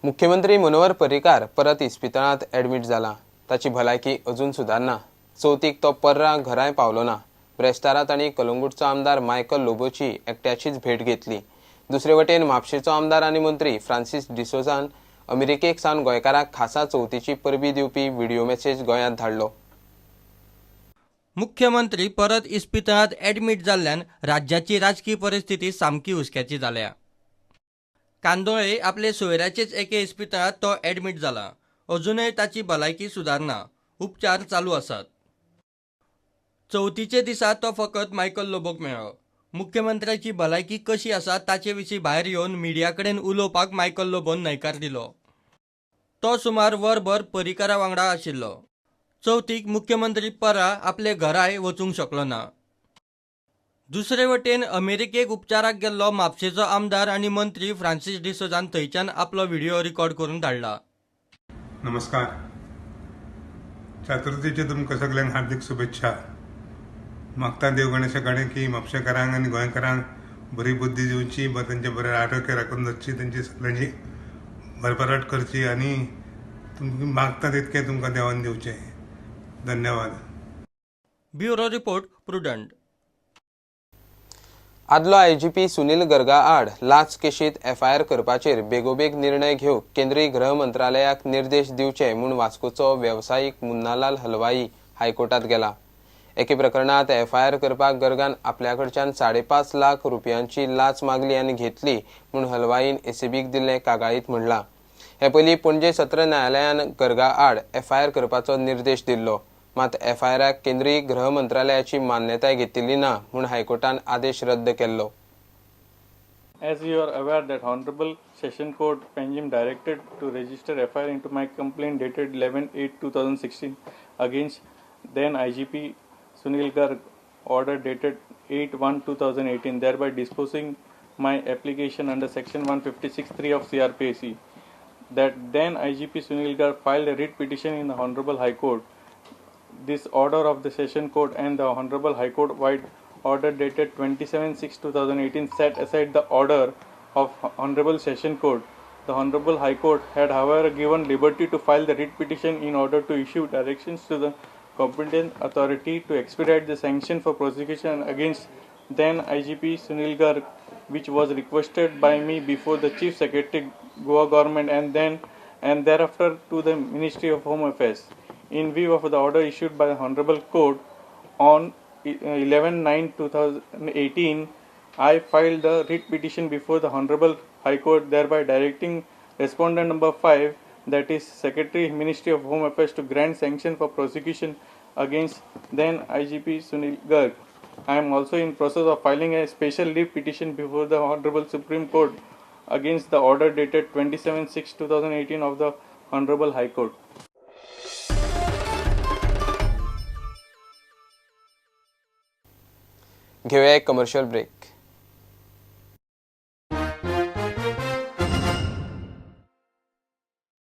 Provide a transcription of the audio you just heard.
मुख्यमंत्री मनोहर पर्रीकार परत इस्पितळांत ॲडमीट जाला. ताची भलायकी अजून सुदारना. चवथीक तो पर्रा घराय पावलो ना. ब्रेस्तारा तांणी कलंगूटचो आमदार मायकल लोबोची एकट्याचीच भेट घेतली. दुसरे वटेन म्हापशेचो आमदार आनी मंत्री फ्रांसीस डिसोझान अमेरिकेक सावन गोंयकारांक खासा चवथीची परबी दिवपी व्हिडियो मॅसेज गोंयांत धाडलो. मुख्यमंत्री परत इस्पितळांत ॲडमीट जाल्ल्यान राज्याची राजकी परिस्थिती सामकी हुस्क्याची जाल्या. कांदोळे आपले सोयऱ्याचेच एके इस्पितळांत तो ॲडमीट जाला. अजूनय ताची भलायकी सुदारना. उपचार चालू आसात. चवथीचे दिसा तो फकत मायकल लोबोक मेळ्ळो. मुख्यमंत्र्याची भलायकी कशी आसा ताचे विशीं भायर येवन मिडिया कडेन उलोवपाक मायकल लोबोन न्हयकार दिलो. तो सुमार वरभर पर्रीकारा वांगडा आशिल्लो. चवथीक मुख्यमंत्री परा आपले घराय वचूंक शकलो ना. दुसरे वटेन अमेरिकेक उपचाराक गेल्लो म्हापशेचो आमदार आनी मंत्री फ्रांसीस डिसोझान थंयच्यान आपलो व्हिडिओ रिकॉर्ड करून धाडला. नमस्कार. चतुर्थीच्यो तुमकां सगल्यांक हार्दीक शुभेच्छा. मागता देव गणेशा कडेन की म्हापशेकारांक आनी गोंयकारांक बरी बुद्धी दिवची, तांचें बरें आरोग्य राखून दवरची, तांची सगल्यांची भरभराट करची आनी तुमकां मागता तितकें तुमकां देवान दिवचें. धन्यवाद. Bureau report, Prudent. आदलो आयजीपी सुनील गर्गा आड लाच केशीत एफआयआर करपाचेर बेगोबेग निर्णय घेवंक केंद्रीय गृह मंत्रालयाक निर्देश दिवचे म्हूण वास्कोचो वेवसायीक मुन्नालाल हलवाई हायकोर्टात गेला. एके प्रकरणात एफआयआर करपाक गर्गान आपल्याकडच्यान 5.5 लाख रुपयांची लाच मागली आनी घेतली म्हूण हलवाईन एसीबीक दिल्ले कागाळीत म्हणलां. हे पयलीं पणजे सत्र न्यायालयान गर्गा आड एफआयआर करपाचो निर्देश दिल्लो. मात एफआयआराक केंद्रीय गृह मंत्रालयाची मान्यताय घेतिल्ली ना म्हूण हायकोर्टान आदेश रद्द केल्लो. As you are aware that Honorable Session Court Panjim directed to register FIR into my complaint dated 11/8/2016 against then IGP Sunil Garg, order dated 8/1/2018, thereby disposing my application under section 156(3) of CRPC. That then IGP Sunil Garg filed a writ petition in the Honorable High Court. This order of the Session Court and the Honorable High Court wide order dated 27/6/2018 set aside the order of Honorable Session Court. The Honorable High Court had, however, given liberty to file the writ petition in order to issue directions to the competent authority to expedite the sanction for prosecution against then IGP Sunil Garg, which was requested by me before the Chief Secretary Goa Government and thereafter to the Ministry of Home Affairs. In view of the order issued by the Honorable Court on 11/9/2018, I filed the writ petition before the Honorable High Court, thereby directing respondent number 5, that is Secretary Ministry of Home Affairs, to grant sanction for prosecution against then IGP Sunil Garg. I am also in process of filing a special leave petition before the Honorable Supreme Court against the order dated 27/6/2018 of the Honorable High Court. घेऊया एक commercial break.